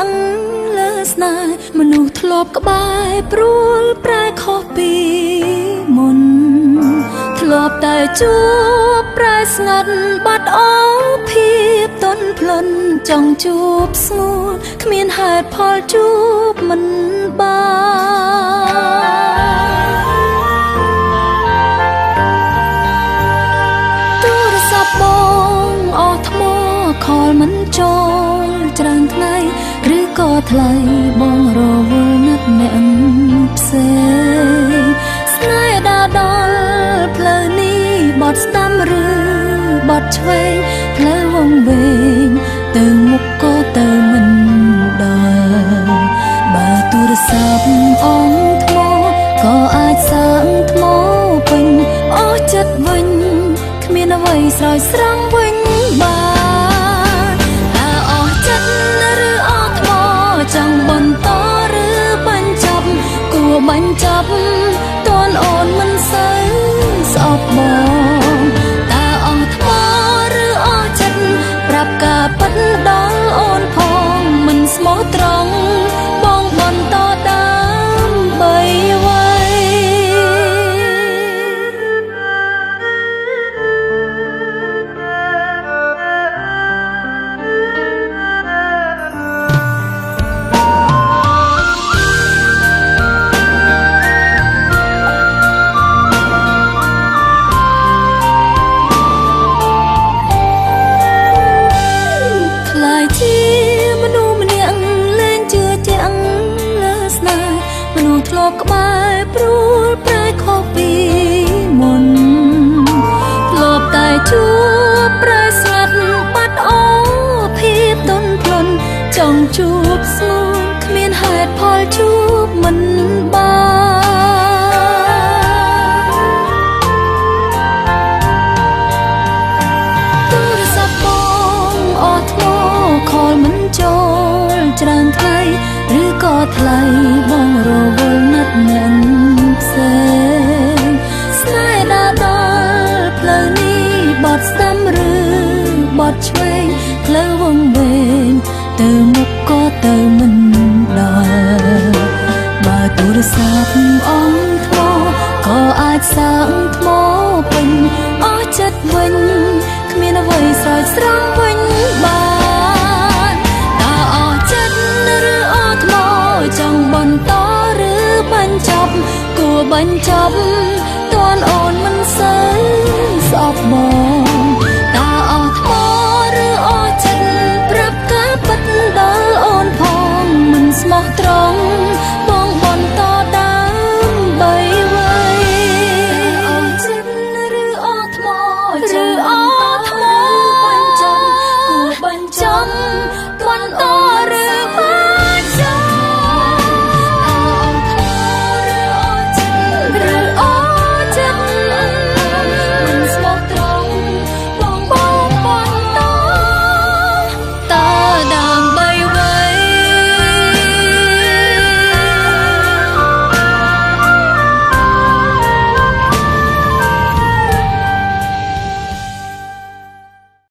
ក់លើស្នេហ៍មនុស្សធ្លាប់ក្បែរព្រួលប្រែខុសពីមុនធ្លាប់តែជួបប្រែស្ងាត់បាត់អភាពទន់ភ្លន់ចង់ជួបស្ងួនគ្មានហេតុផលជួបមិនបានទូរស័ព្ទបងអស់ថ្មខលមិនចូលច្រើនថ្ងៃឬក៏ថ្លៃបងរវល់ណាស់អ្នកផ្សេងស្នេហ៍ដើរដល់ផ្លូវនេះបត់ស្ដាំឬបត់ឆ្វេងផ្លូវវង្វេងទៅមុខក៏ទៅមិនដល់បើទូរស័ព្ទអងថ្មក៏អាចសាងថ្មពេញអស់ចិត្តវិញគ្មានអ្វីស្រោចស្រង់វិញបានតើអស់ចិត្តឬអស់ថ្មចង់បន្តឬបញ្ចប់គួរបញ្ចប់តនអូនមិនសូវស្អប់បងតើអស់ថ្មឬអស់ចិត្តប្រាប់ការពិតដល់អូនផងមិនស្មោះត្រង់បងបន្តដើម្បីអ្វី ខ្លាយជាមនុស្សម្នាក់លែងជឿជាក់លើស្នេហ៍មនុស្សធ្លាប់ក្បែរព្រួលប្រែខុសពីមុនធ្លាប់តែជួបប្រែស្ងាត់បាត់អូភាពទន់ភ្លន់ចង់ជួបស្ងួនគ្មានហេតុផលជួបមិនបានទូរស័ព្ទបងអស់ថ្មខលមិនចូលច្រើនថ្ងៃឬក៏ថ្លៃបងរវល់ណាស់អ្នកផ្សេងស្នេហ៍ដើរដល់ផ្លូវនេះបត់ស្ដាំឬបត់ឆ្វេងផ្លូវវង្វេងទៅមុខក៏ទៅមិនដល់បើទូរស័ព្ទអងថ្មក៏អាចសាងថ្មពេញអស់ចិត្តវិញគ្មានអ្វីស្រោចស្រង់វិញបានតើអស់ចិត្តឬអស់ថ្មចង់បន្តឬបញ្ចប់គួរបញ្ចប់តនអូនមិនសូវស្អប់ប